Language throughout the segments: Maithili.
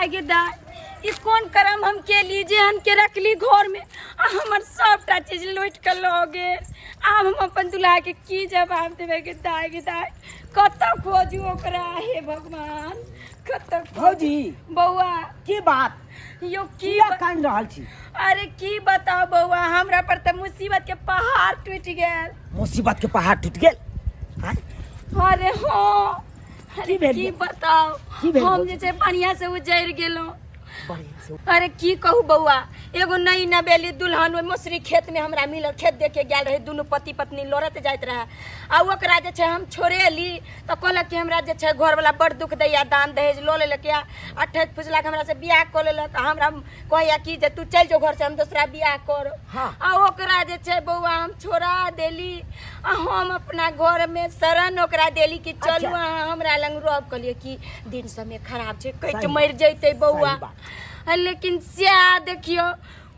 दाय गे दाय, ई कोन करम हम केली जे हम के रखली घर में आ हमर सबटा चीज लूटि के लऽ गेल। आब हम अपन दुल्हा के की जवाब देबै गे दाय गे दाय? कतऽ खोजू ओकरा? हे भगवान, कतऽ खोजू? भौजी। बौआ। की बात यो की किया कानि रहल छी? अरे की बताउ बौआ, हमरा पर तऽ मुसीबत के पहाड़ टूटि गेल। मुसीबत के पहाड़ टूटि गेल? आँय? अरे हाँ, अरे की भेल की ये? बताउ, की भेल हम भौजी? जे छै बढ़िया से उजरि गेलहुँ। बढ़िया से। अरे की कहू बौआ, एगो नई नवेली दुल्हन ओहि मौसरी खेत में हमरा मिलल। खेत देखे गेल रहे, दुनू पति पत्नी लड़त जाइत रहे आ ओकरा जे छै हम छोड़ेली तऽ कहलक कि हमरा जे छै घरवाला बड़ दुख दैया, दान दहेज लऽ लेलक या आ ठकि फुसलाके हमरा से बियाह कऽ लेलक आ हमरा कहैया कि जे तू चलि जो घर से, हम दोसरा बियाह करब। आ ओकरा जे छै बौआ हम छोड़ा देली आ हम अपना घर में शरण ओकरा देली कि चलू अहाँ हमरा लग रहब। कहलियै कि दिन समय खराब छै, कटि मरि जैतै बौआ। सही बात। लेकिन सएह देखियौ,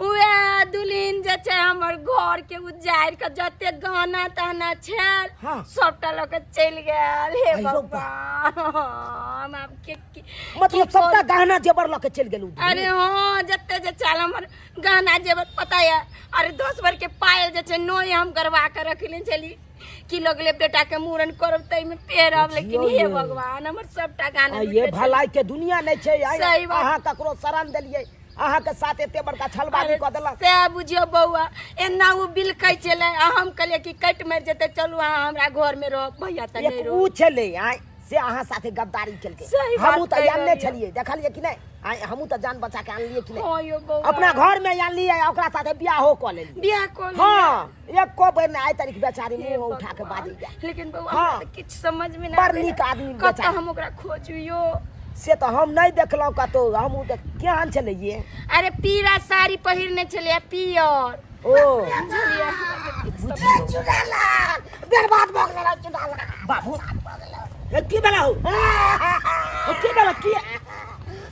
उएह दुल्हिन जे छै हमर घर के उजाड़ि के जते गहना तहना छल सबटा लऽ के चलि गेल। हे अरे भगवान, हम आब के मतलब की सबटा करू? गहना जेवर लऽ के चलि गेल उ दुल्हिन? अरे हाँ, जते जे छल हमर गहना जेवर, पता है, अरे 10 भर के पायल जे छै नोय हम गरबा के रखने छली कि लगले बेटा के मूड़न करब ताहिमे पहिरब, लेकिन बुझियौ हे ये। भगवान, हमर सबटा गहना आ ये लूटि के भलाई के दुनिया नहीं छै। आइ सही बात। अहाँ ककरो शरण देलियै, अहाँ के साथ एते बड़का छलबाजी अरे कऽ देलक। सएह बुझियौ बौआ, एना ओ बिलकै छलै आ हम कहलियै कि कटि मरि जेतै, चलू अहाँ हमरा घर में रहब। भैया तऽ नहि एक रहू। ऊ छलै आइ से अहाँ साथे गद्दारी केलकै। सही बात हमहूँ तऽ कहि आनने रहलियै। छलियै, देखलियै कि नहि? आइ हमहूँ तऽ जान बचा के आनलियै कि नहि? हँ यौ बौआ। अपना घर में आनलियै आ ओकरा साथे बियाहो कऽ लेलियै। बियाह कऽ लेलियै। हाँ, एको बेर नहि आइ तारीख बेचारी हे मुँह उठा के भगवान। बाजैया। लेकिन बौआ, हमरा तऽ किछु समझ में नहि बड़ आबैया। नीक आदमी कतऽ बेचारी। हम ओकरा खोजू यौ? से तऽ हम नहि देखलहुँ कतहु। हमहूँ देख केहन छलै ये? अरे पीरा साड़ी पहिरने छलै, पियर। ओ बुझलियै, हमरा तऽ किछु समझ बुझियौ। बर्बाद भऽ गेलै चुड़ाला। बाबू, ए, की भेला हौ? ए, की भेला? की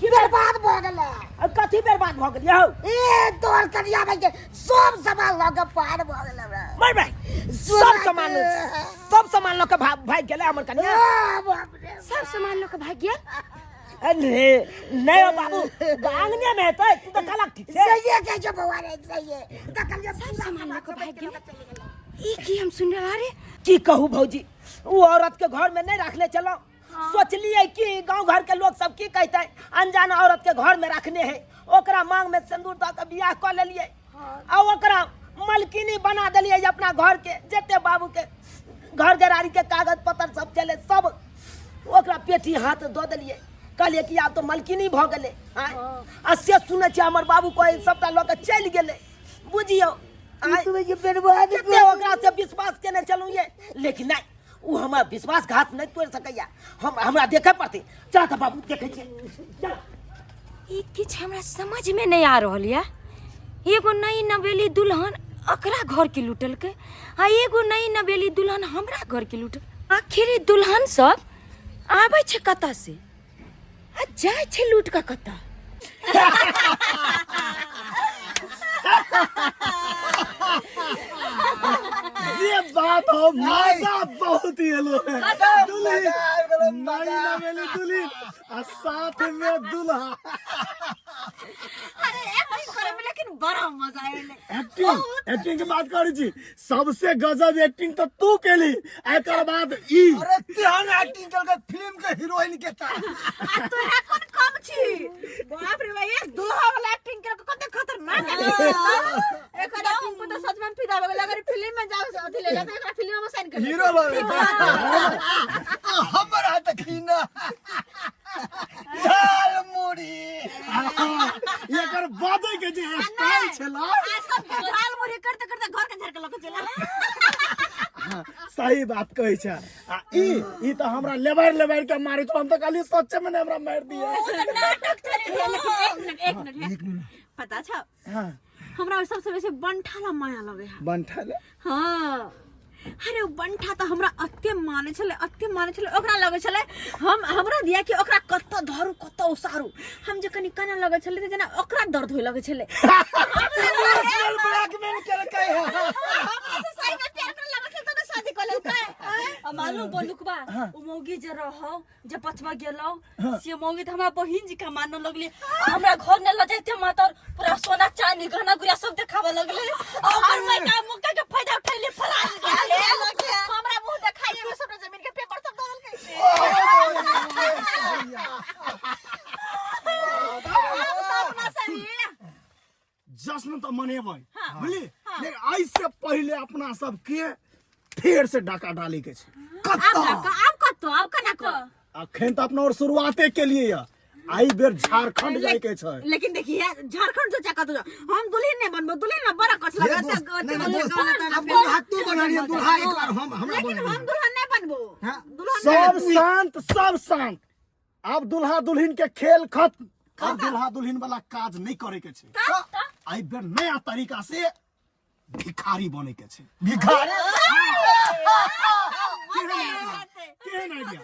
की बर्बाद भऽ गेलै? ए, कथी बर्बाद भऽ गेल हौ? ए तोहर कनिया भाई के सब सामान लऽ के पार भऽ गेलै हमरा। मर भाई, सब सामान, सब सामान लऽ के भागि गेलै हमर कनिया? आ, बाप रे। सब सामान लऽ के भागि गेल? अरे नहीं हो बाबू, आंगने में हेतै, तू तऽ कहलक ठीक से। सहिए कहै छौ बौआ रे, सहिए। देखलियै सब पूरा सामान लऽ के सामान भागि गेल। लऽ के चलि गेलै। ई की हम सुन रहल? अरे की कहू भौजी, ओ औरत के घर में नहीं रखले चलो। सोचलिए कि गांव घर के लोग सब की कहते, अनजान औरत के घर में रखने है। ओकरा मांग में सिंदूर दऽ के बियाह कऽ लेलिए आ ओकरा मलकिनी बना देलिए अपना घर के। जते बाबू के घर गरारी के कागज पत्र सब चले, सब ओकरा पेटी हाथ दऽ देलिए। कहलिए कि आब तो मलकिनी भऽ गेलै। आँय? आ से सुनै छियै हमर बाबू कहै सबटा लऽ के चलि गेलै। बुझियौ आँय? तू जे बर्बाद कते ओकरा से विश्वास केने चलू ये, लेकिन नहि, ओ हमरा विश्वासघात नहि तोड़ि सकैया। हम हमरा देखऽ पड़तै। चल तऽ बाबू, देखै छियै, चल। ई किछु हमरा समझ में नहीं आ रहल यऽ। एगो नई नवेली दुल्हन अकरा घर के लूटलकै आ एगो नई नवेली दुल्हन हमरा घर के लूटल। आखिर ई दुल्हन सब आबै छै कतऽ से आ जाइ छै लूट कऽ कतऽ? ये बात हो, मजा बहुत ही एलो है। दुल्हन, नई नवेली दुल्हन आ साथ में दुल्हा। अरे एक्टिंग करे में लेकिन बड़ा मजा आयल। एक्टिंग, एक्टिंग के बात करै छी, सबसे गजब एक्टिंग तो तू केली, एकर बाद ई। अरे तेहन एक्टिंग केलकै फिल्म के हीरोइन के तरह। आ तोरा कोन कम छी? बाप रे भाई, एक दुल्हा वाला एक्टिंग केलकै, कते खतरनाक एक्टिंग केलकै। एकर एक्टिंग पर तो सच में फिदा हो गेल। अगर फिल्म में जाओ अथी ले ले तो एकरा फिल्म में साइन कर हीरो बन हमरा देखी ना झाल मुड़ी। एकर बाजै के जे स्टाइल छला। आ सब के झाल मुड़ी करते करते घर के झाड़ के लके चला। हाँ, सही बात कहै छै। आ ई तऽ हमरा लेबर लेबर के मारै छौ, हम तऽ कहलियै सच्चे में ने हमरा मारि दिया। ओ तऽ नाटक चलै छै। लेकिन एक मिनट, एक मिनट, एक मिनट, पता छौ? हाँ। हमरा ओइ सबसे बेसी बंठा ला माया लगे है। बंठा ला? हाँ। अरे ओ बंठा तऽ हमरा अते माने छलै, अते माने छलै, ओकरा लगै छलै हम हमरा दिया कि ओकरा कतऽ धरू कतऽ उसारू। हम जे कनि कानऽ लगै छलै तऽ जेना ओकरा दर्द होय लगै छलै। इमोशनल ब्लैकमेल केलकै है। हमरा से सही में प्यार करे लगै छलै तऽ शादी कऽ लेलकै। आ मालूम बलुकबा ओ मौगी जे रहौ जे बचवा गेलौ से मौगी त हमरा बहिन जी का मानने लगले आ हमरा घर ने ल जाइते मातर पूरा सोना चांदी गहना गुड़िया सब देखावे लगले आ हमर मायका मौका के फायदा उठैले फरार गेले। हमरा मुंह देखाइए में सबटा जमीन के पेपर सब दऽ देलकै। अपना शरीर जश्न तऽ मनेबै बुझली, लेकिन एहिसँ पहिले अपना सबके फेर से डाका डाले के छै। आब डाका, आब कतौ, आब केना कऽ? अखन तऽ अपना और शुरुआते के लिए यऽ, एहि बेर झारखंड जाय के छै। लेकिन देखिए झारखंड जो चाका तो हम दुल्हन नहीं बनबो, दुल्हन में बड़ा कछ ये लगा। दोस्त, नहीं, नहीं, दोस्त, अब दुल्हा तू बना रही है, दुल्हा एक बार हम हमरा लेकिन बना हम दुल्हन नहीं बनबो। हाँ। दुल्हन सब शांत, सब शांत। आब दुल्हा दुल्हन के खेल खत्म। आब दुल्हा दुल्हन वाला काज नहीं करे के छै। एहि बेर नया तरीका से भिखारी बने के छै। भिखारी? केहन आइडिया?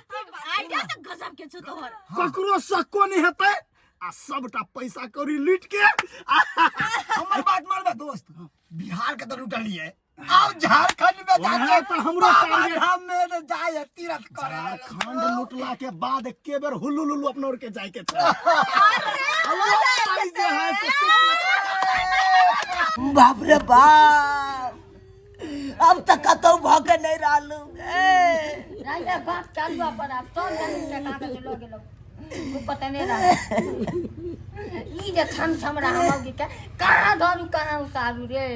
आइडिया तऽ गजब के छौ तोहर। ककरो शक्को नहीं हेतै आ सबटा पैसा कौड़ी लूट के। हमर बात मानबे दोस्त, बिहार के तऽ लूटलिए, आब झारखंड में वएह जाके तऽ हमरो बाबा टारगेट। धाम में ने जाय तीर्थ करे। झारखंड लूटला के बाद एके बेर हुल्लू लुल्लू अपना और के जाय के छै। पाइ जे है से बाप रे बाप, अब तक कतौ भऽ के नहीं रहलू। राजा बाप चालू अपन आब सब जमीन के कागज लऽ गेलौ, ओ पता नहीं रहा ई जे छम छम रहा मौगी के कहाँ धरू कहाँ उतारू रे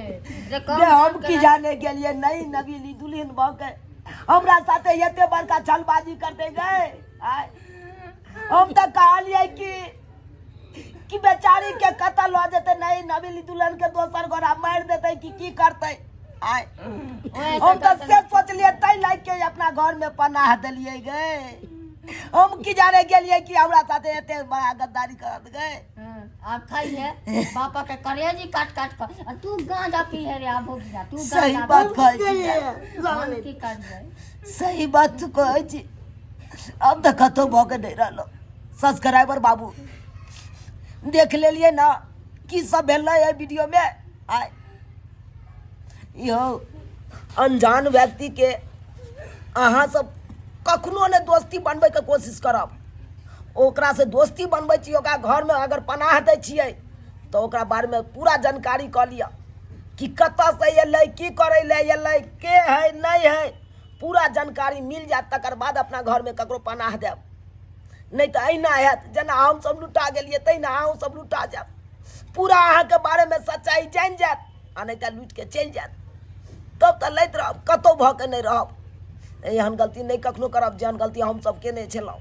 रे कम बे हम की जाने गेलिए नई नवीली दुल्हन भऽ के हमरा साथे एते बड़का छलबाजी करते गए। आय, हम तऽ कहलिए कि बेचारी के कतऽ लऽ जेतै, नई नवीली दुल्हन के दोसर गोरा मारि देतै कि की करतै। आय, हम तऽ से सोचलिए तै लायक के अपना घर में पनाह देलिए गए। हम की जाने गेलिए कि हमरा साथे एते बड़ा गद्दारी करत गए। हाँ, आब खाई है पापा के करेजी काट काट कर आ तू गांजा पी है रे, आब हो गया तू सही गांजा बात पी। कहै छी। हम की करबै? सही बात तू कहै छी। अब तऽ कतौ भऽ के नहि रहलो। सब्सक्राइबर बाबू देख लेलिए ना की सब भेलै एहि वीडियो में। आय यौ, अनजान व्यक्ति के अहाँ सब कखनो नहि दोस्ती बनबैके कोशिश करब। ओकरा से दोस्ती बनबै छी, ओकरा घरमे अगर पनाह दै छियै तऽ ओकरा बारेमे पूरा जानकारी कऽ लिअ कि कतऽसँ एलै, की करै लए एलै, के है नहि है, पूरा जानकारी मिल जायत तकर बाद अपना घरमे ककरो पनाह देब। नहि तऽ एहिना हैत जेना हमसब लुटा गेलियै तहिना अहूँ सब लुटा जायब। पूरा अहाँके बारेमे सच्चाइ जानि जायत आ नहि तऽ लूटिके चलि जायत, तब तऽ लैत रहब, कतहु भऽ के नहि रहब। एहन गलती नहि कखनो करब जेहन गलती हमसब केने छलहुँ।